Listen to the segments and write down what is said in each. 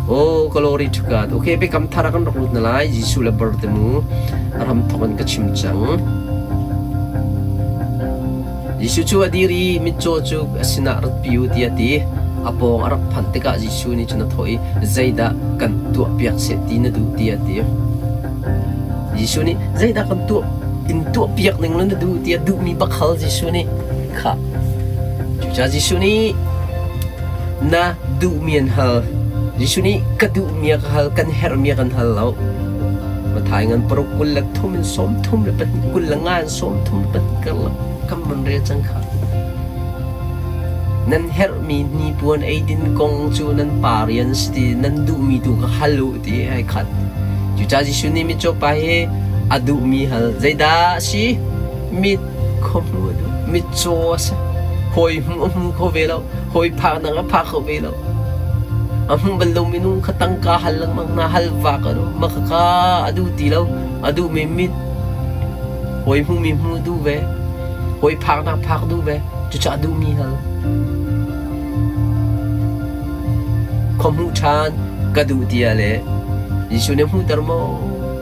Oh, glory to God. Okay, biakam thar ah kan rak lut na lai. Jesuh le bar te mu. Ram thawk in ka chim cang. Jesuh cu a dir i mitcaw cu a sinah ratpi u tiah a ti. A pawng a rak phanh tikah Jesuh nih cun a thawh i, Zeidah kan tuahpiak seh ti na duh tiah a ti. Jesuh nih zeidah kan tuah in tuahpiak ning na duh tiah duhmi bak hal Jesuh nih khah. Cucaah Jesuh nih na duhmi an hal. Jesuh nih ka duhmi a ka hal, kan herhmi a kan hal lo. Mathai ngan paruk 23 in 32 25 in 32 karlak kan van rel cang kha. Nan herhmi hnipuan eidin kong cu nan pa rian si ti nan duhmi tu kha hal u ti ai khat. Cucaah Jesuh nih mitcaw pa hi a duhmi hal. Zeidah a si? Mit khuahmu a duh. Mitcaw a si. Hawi hmu a hmu kho ve lo. Hawi phaknak a phak kho ve lo. A hmu bal lo minung kha tangka hal lengmang na hal vak a duh. Mah khakha a duh ti lo. A duhmi mit hawi hmuhmi hmu duh ve. Hawi phaknak phak duh ve. Cucaah duhmi hal. Khuahmuh ṭhan ka duh tiah le Jesuh nih hmuhter maw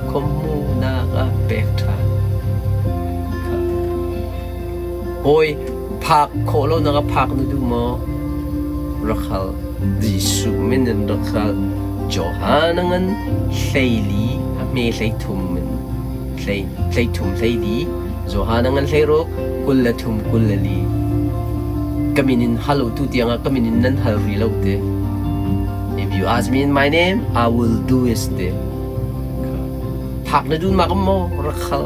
khuahmuhnak ah pek ṭhan. Hawi phak khawh lonak ah phak na duh maw? Rak hal. Jesuh min in rak hal. Johan a ngan 14 a hme 33 in 33 14 Johan a ngan 16 23 24. Ka min in hal u tu tiangah ka min in nan hal rih lo te. If you ask me in my name, I will do it te. Phak na duh mak maw rak hal.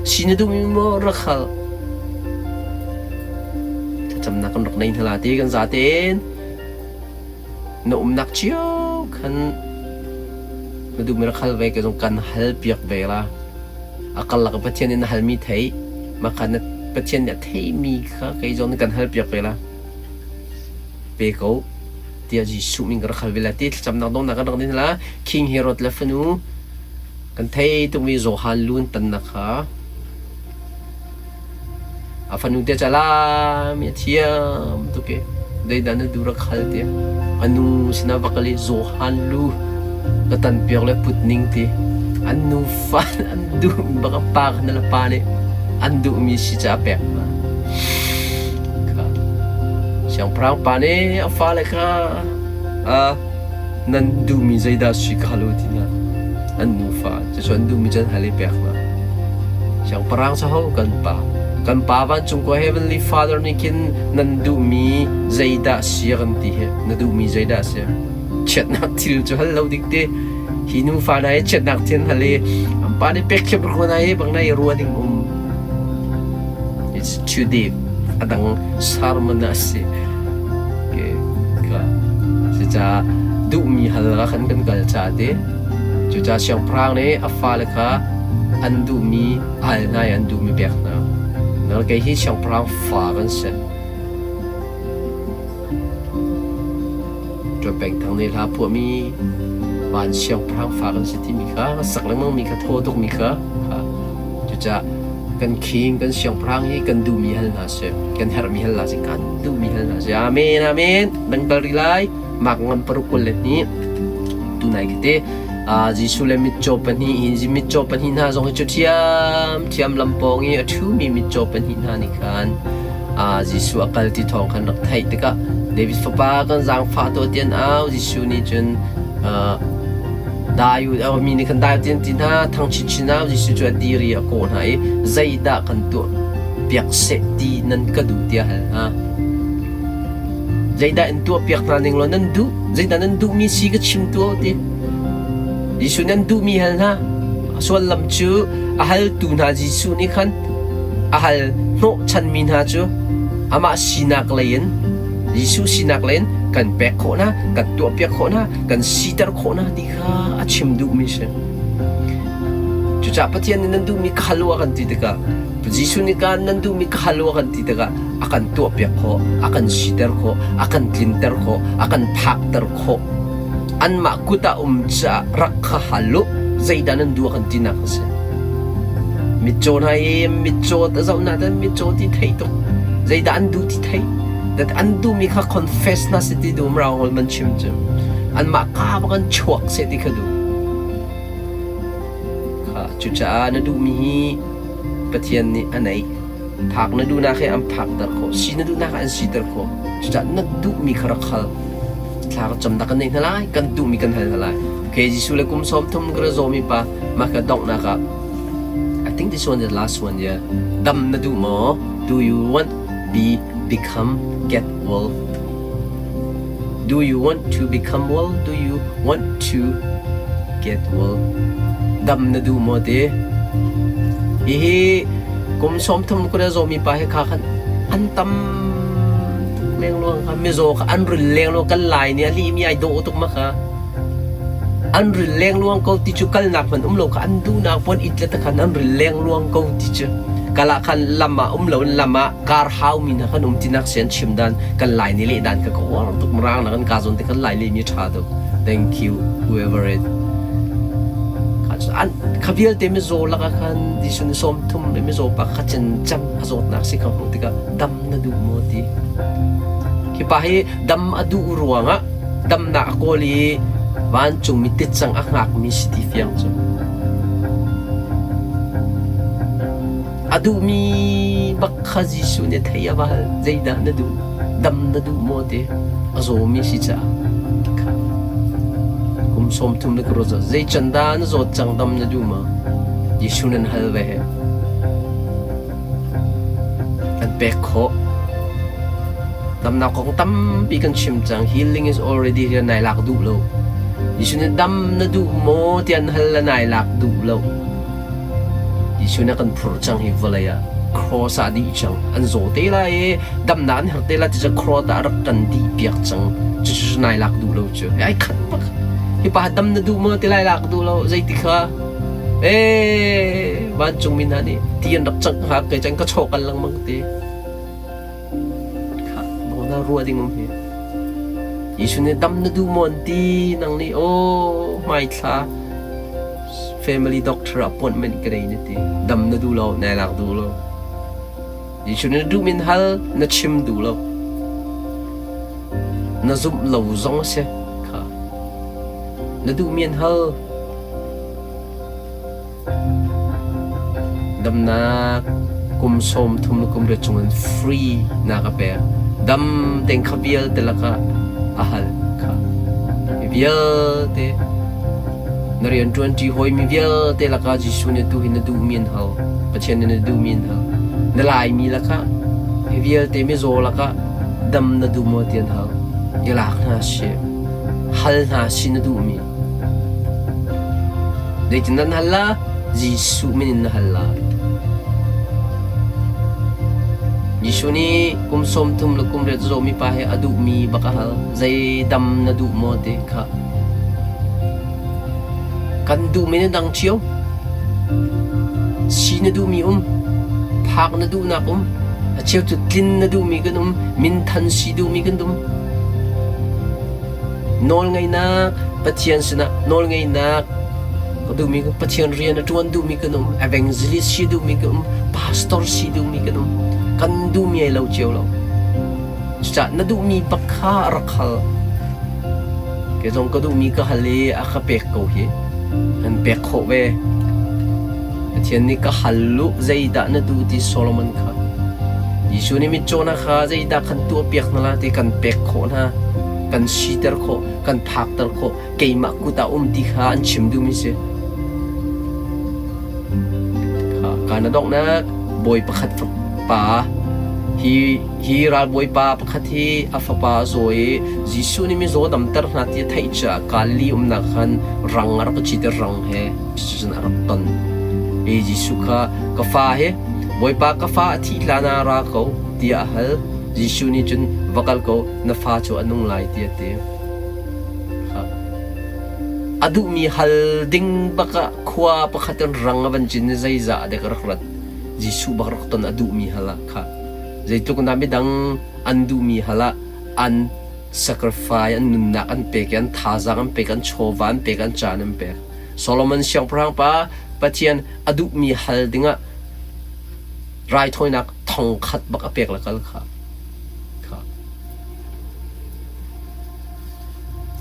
Si na duh mi maw rak hal. Thlacamnak kan rak nei hna la te kan zaten. Na umnak cio khan na duhmi rak hal ve ka zong kan hal piak ve la. A karlak ah Pathian nih na halmi thei, mah kha na Pathian nih a theimi kha kei zong nih kan halpiak ve la. Pe ko tiah Jesuh min ka rak hal ve la ti thlacamnak dongnak kan rak din la. King Herod le fanu kan thei tukmi Johan lun tannak kha A fanu te calam i a thiam tuk i zeidah na duh rak hal tiah a nu sinah va kal i Johan lu ka tan piak le put ning ti an nufa an duh bak a pa kha na le pa nih an duhmi si ca a pek hna. Siangpahrang pa nih a fale kha nan duhmi zeidah si ka hal u ti hna. An nufa cucu an duhmi cu an hal i pek hna. Siangpahrang cu ho kan pa? Kan pa vancung khua Heavenly Father nih khin nan duhmi zeidah si a kan ti hi? Na duhmi zeidah si? Chiatnak thil cu hal lo dik ti. Hi nufa hna hi chiatnak thil hal i an pa nih pek thiam ko na hi bang na i rua ding um. It's too deep. A dang sermon a si. Okay. Ka. Cucaah duhmi hal ka khan kan kal ca te. Cucaah siangpahrang nih a fale kha an duhmi a hal hna i an duhmi pek hna. Nal kei hi siangpahrang fa kan si. Ṭuan Peng Thang nih hla phuahmi van siangpahrang fa kan si timi kha sak lengmangmi kha thaw tukmi kha cucaah kan king kan siangpahrang hi kan duhmi hal hna sih kan herhmi hal hna sih kan duhmi hal hna sih amen amen dang kal rih lai mak ngam paruk 22 tunai khite Jesuh le mitcaw pahnih hi mitcaw pahnih hna zong hi cu ṭhiam ṭhiam lampawng i a ṭhumi mitcaw pahnih hna nih khan Jesuh a kal ti thawng khan rak theih tikah David fapa kan zaangfah tuah ti an au Jesuh nih cun dai u mi nih khan dai u ti an ti hna thang chinchin au Jesuh cu a dir i a kawh hna i zeidah kan tuah piak seh ti nan ka duh tiah hal hna Zeidah in tuahpiak hna ning law nan duh? Zeidah nan duhmi si ka chim tuah ti. Jesuh nan duhmi hal hna. A sullam cu a haltu hna Jesuh nih khan a hal hnawhchanmi hna cu amah sinak lei in Jesuh sinak lei in kan pek khawh hna, kan tuahpiak khawh hna, kan siter khawh hna ti kha a chim duhmi si. Cucaah Pathian nih nan duhmi ka hal u a kan ti tikah Jesuh nih kan nan duhmi ka hal u a kan ti tikah a kan tuahpiak khawh, a kan siter khawh, a kan tlinter khawh, a kan phakter khawh. Anmah kut ah um caah rak kha hal u, zeidah nan duh a kan tinak a si. Mitcaw hna i mitcaw ta zoh na tan mitcaw ti thei tuk. Zeidah an duh ti thei. That an duhmi kha confess na si ti duh rang hol man chim cu. Anmah kaa bak an chuak seh ti kha duh. Kha cucaah na duhmi hi Pathian nih a neih. Phak na duhnak he an phakter khawh. Si na duhnak ah an siter khawh. Cucaah na duhmi kha rak hal. Thla ka camnak kan nei hna lai, kan duhmi kan hal hna lai. Okay, Jesuh le kum 30 ka ra zawmi pa, mah ka donghnak ah I think this one is the last one, yeah. Dam na duh maw? Do you want be become get well? Do you want to become well? Do you want to get well? Dam na duh maw ti? Hihi kum 30 kul a zawmi pa hi kha khan an tam tuk lengluang kha mizaw kha an ril lengluang kan lai nih a lihmi ai dawh tuk ma kha an ril lengluang ko ti cu kalnak hmanh um lo kha an duhnak puan it le takhan an ril lengluang ko ti cu kala khan lam ah um lo in lam ah kar hau mi hna kan um tinak sian chim dan kan lai ni leh dan ka ka uar tuk marang na kan ka zawn te kan lai le mi tha tuk thank you whoever it an kha vialte mizaw laka khan Jesuh ni sawm thum le mizaw pa kha cen cam a zawtnak si kha hmuh tikah dam na duh maw ti khi pa hi dam a duh ruangah damnak a kawl i vancungmi ticang a hngakmi si ti fiang cu A duhmi bak kha Jesuh nih thei a va hal. Zeidah na duh? Dam na duh maw ti? A zawmi si caah. Kum 30 na ka ruat zei can dah na zawt cang dam na duh ma? Jesuh nan hal ve he. An pek khawh. Damnak kong tampi kan chim cang. Healing is already here nai lak duh lo. Jesuh nih dam na duh maw ti an hal le nai lak duh lo. Jesuh nih a kan phurh cang hi vawlei ah cross ah dih cang an zaw te lai i damnak an herh te lai ti cu cross ah rak kan dih piak cang cucu nai lak duh lo cu ai khat bak hi pa dam na duh maw ti lai lak duh lo zeiti kha ee vancungmi hna nih ti an rak cangh hnga kei cang ka chaw kal lengmang ti Khah, na ruah ding um hi. Jesuh nih dam na duh maw an ti nang nih aw hmaithla family doctor appointment ka nei na ti dam na duh lo nai lak duh lo Jesuh nih na duh min hal na chim duh lo na zumh lo zong a si kha na duh mi an hal Damnak kum 30 le kum riat chungin free na ka pek. Dam tein kha vialte lakah a hal kha. Mi vialte na rianṭuanṭi hawimi vialte lakah Jesuh nih tu hi na duhmi an hal. Pathian nih na duhmi an hal. Na Laimi lakah hi vialte mizaw lakah dam na duh maw ti an hal. I lak hna sih. Hal hna sih na duhmi. Zeitin nan hal la? Jesuh min in na hal lai. Jesuh nih kum 30 le kum riat zawmi pa he a duhmi bak a hal. Zei dam na duh maw ti kha. Kan duhmi na dang cio. Si na duhmi um. Phak na duhnak um. A cheu cu tlin na duhmi kan um. Minthan si duhmi kan um. Nawlngeihnak Pathian sinah nawlngeihnak ka duhmi Pathian rian a ṭuan duhmi kan um evangelist si duhmi kan um pastor si duhmi kan um kan duhmi ai lo cio lo cucaah na duhmi bak kha rak hal kei zong ka duhmi ka hal i a ka pek ko hi an pek khawh ve Pathian nih ka hal lu zeidah na duh ti Solomon kha Jesuh nih mitcaw hna kha zeidah kan tuahpiak hna la ti kan pek khawh hna kan siter khawh kan phakter khawh keimah kut ah um ti kha an chim duhmi si ka na donghnak bawi pakhat pa hi hi ralbawipa pakhat hi a fapa a zaw i Jesuh nih mizaw damter hna ti a theih caah Galilee umnak khan rang a rak cit i rang he cucun a rak ton. I Jesuh kha ka fa hi Bawipa ka fa a thih hlan ah ra ko tiah a hal. Jesuh nih cun va kal ko na fa cu a nung lai tiah a ti. A duhmi hal ding bak ah khua pakhat in rang a van cin i zeizah dek a rak rat. Jesuh bak rak ton a duhmi hal ah kha zeitluk in dah midang an duhmi hal ah an sacrifice an nunnak an pek i an thazaang an pek an chawva an pek an caan an pek. Solomon siangpahrang pa Pathian a duhmi hal dingah raithawinak thongkhat bak a pek le kal kha. Kha.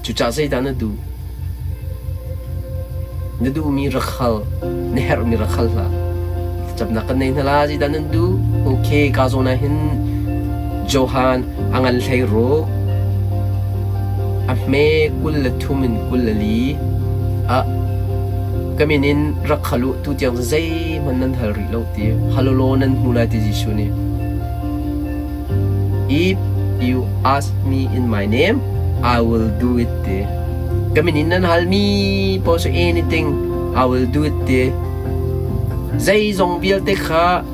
Cucaah zeidah na duh? Na duhmi rak hal, na herhmi rak hal hlah. Thlacamnak kan nei hna la, zeidah nan duh? Okay, ka zawn ah hin Johan a ngan hlei ruk, a hme 23 in 24 ah ka min in rak hal u, tu tiang zeihmanh nan hal rih lo ti. Hal u law nan hmu lai ti Jesuh nih. If you ask me in my name, I will do it ti. Ka min in nan halmi paoh cu anything, I will do it ti. Zeizong vialte kha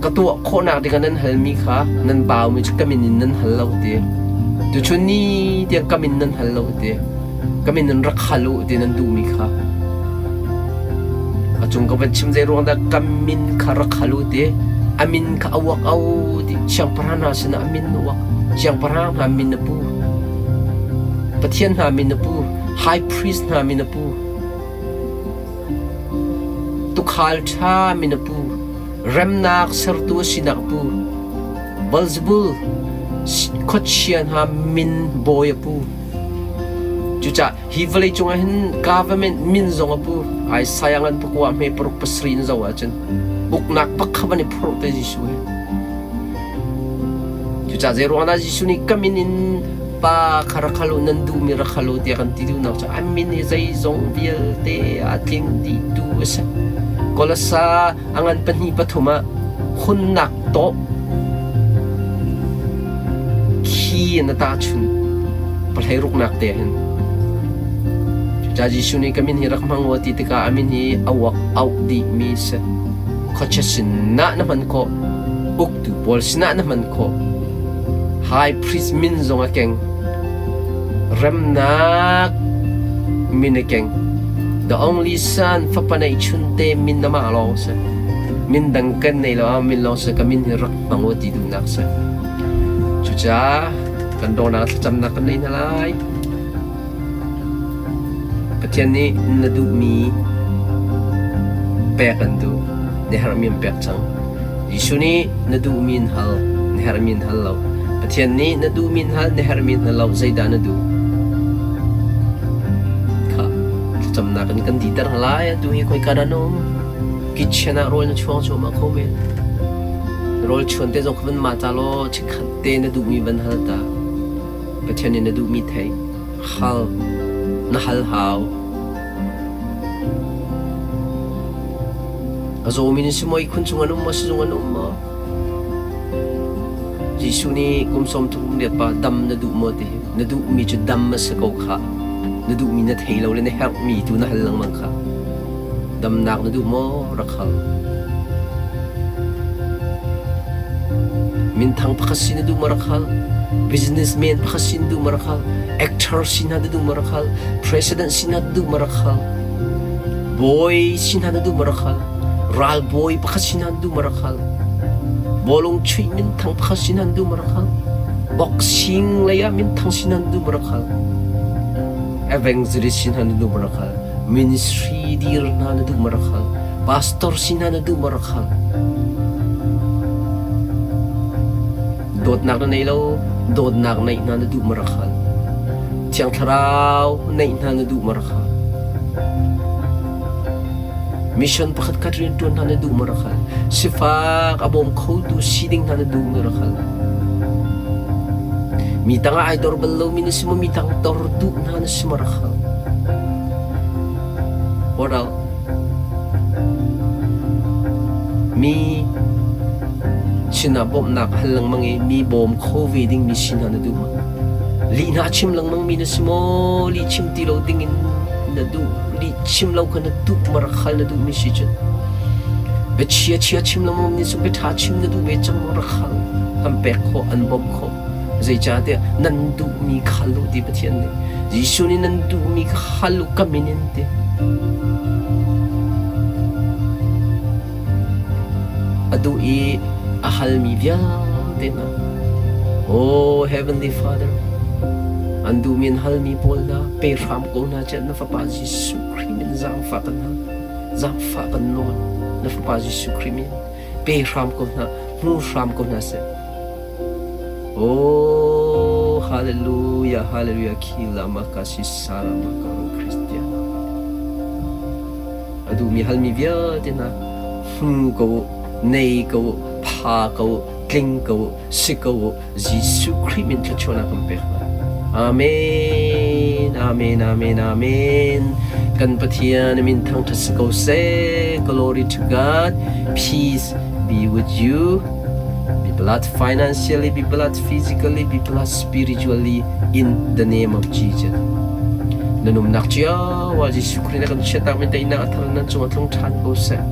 ka tuah khawhnak dingah nan halmi kha nan baumi cu ka min in nan hal lo ti. Tuchun ni tiang ka min nan hal lo ti. Ka min in rak hal u ti nan duhmi kha. A cung ka van chim zei ruang dah ka min kha rak hal u ti. A min kha a uak au ti. Siangpahrang hna sinah a min a uak. Siangpahrang hna min a pu. Pathian hna min a pu. High priest hna min a pu. Tuukhal ṭha min a pu. Remnak sertu a sinak a pu. Beelzebul khuachia hna min bawi a pu. Cucaah hi vawleicung ah hin government min zong a pu. Isaiah ngan pakua hme paruk pasarih in zoh ahcun uknak bak kha van i phorh te Jesuh hi. Cucaah zei ruangah dah Jesuh nih ka min in Pa kha rak hal u, nan duhmi rak hal u tiah kan ti duhnak cu a min hi zeizong vialte a tling dihtu a si. Kolasa a ngan pahnih pathum ah hunnak tawh khi na tahchun pahlei ruknak te hin. Cucaah Jesuh nih ka min hi rak hmang u a ti tikah a min hi a uak auh dihmi a si. Khuachia sinah na hman khawh, uktu pawl sinah na hman khawh. High priest min zong a keng. Remnak min a keng. The only son fapa neihchun te min amah lawng a si. Min dang kan nei lo ah min lawng si ka min hi rak hmang u ti duhnak si. Cucaah kan dawnak thlacamnak kan nei hna lai. Pathian nih na duhmi pek an duh. Na herhmi an pek cang. Jesuh nih na duhmi in hal, na herhmi in hal lo. Pathian nih na duhmi in hal, na herhmi in hal lo. Zeidah na duh? Kha thlacamnak in kan diter hna lai. Atu hi khoika dah na um? Kitchen ah rawl na chuang cuahmah kho men. Rawl chuan te zong kha van ma ta law chikkhat te na duhmi van hal ta. Pathian nih na duhmi thei hal na hal hau. A zawmi na si maw? Ihkhun cung an um maw? Sizung an um maw? Jesuh nih kum 30 riat pa dam na duh maw ti hi na duhmi cu dam a si ko khah. Na duhmi na thei lo le na herhmi tu na hal lengmang khah. Damnak na duh maw? Rak hal. Minthang pakhat si na duh maw? Rak hal. Businessman pakhat si na duh maw? Rak hal. Actor si hna na duh maw? Rak hal. President si hna na duh maw? Rak hal. Bawi si hna na duh maw? Rak hal. Ralbawi pakhat si hna na duh maw? Rak hal. Bawlung chuih minthang pakhat si hna na duh maw? Rak hal. Boxing lei ah minthang si hna na duh maw? Rak hal. Evangelist si hna na duh maw? Rak hal. Ministry dir hna na duh maw rak hal. Pastor si hna na duh maw rak hal. Dawtnak na nei lo, dawtnak neih hna na duh maw rak hal. Thiang Thlarau neih hna na duh maw rak hal. Mission pakhat khat rian ṭuan hna na duh maw rak hal. Sifak a bawm khotu si ding hna na duh maw rak hal. Mi tangah ai dor bal lomi na si maw mi tang dor duh hna na si maw rak hal. What else? Mi sinah bawmhnak hal lengmang i mi bawm kho ve dingmi si hna na duh maw? Lih hna chim lengmang mi na si maw? Lih chim ti lo dingin na duh lih chim lo kha na duh maw rak hal na duhmi si cun biachia chia chim lengmang mi cu biaṭha chim na duh ve cang maw rak hal kan pek khawh an bawmh khawh Zeicahtiah nan duhmi kha hal u ti Pathian nih. Jesuh nih nan duhmi kha hal u ka min in ti. A duh i a halmi vialte hna. Oh Heavenly Father, an duhmi an halmi pawl hna pe hram ko hna chan na Fapa Jesuh Khrih min zaangfah kan hal. Zaangfah kan nawl. Na Fapa Jesuh Khrih min pe hram ko hna, hmu hram ko hna seh. Oh! Hallelujah, hallelujah, khila makasi sara makaru Christian. A duhmi halmi vialte hna hmu ko u, nei ko u, pha ko u, tling ko u, si ko u, Jesuh Khrih min thluachuahnak kan pek hna. Amen, amen, amen, amen. Kan Pathian min thangṭhat si ko seh. Glory to God. Peace be with you. Be blessed financially, be blessed physically, be blessed spiritually in the name of Jesus. Na numnak cio ah Jesuh Khrih na kan chiatnak min teinak a thar nan cungah tlung ṭhan ko seh.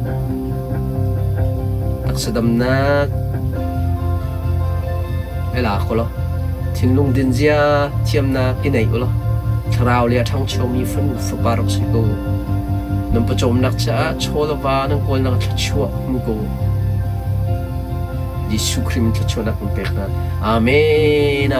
Taksa damnak I lak u law thinlung dinzia thiamnak i neih u law thlarau le a ṭhangchomi fanu fapa rak si ko u. Nan pawcawmnak caah chaw le va nan kawlnak thluachuah hmu ko u. Jesuh Khrih min thluachuahnak kan pek hna. Amen.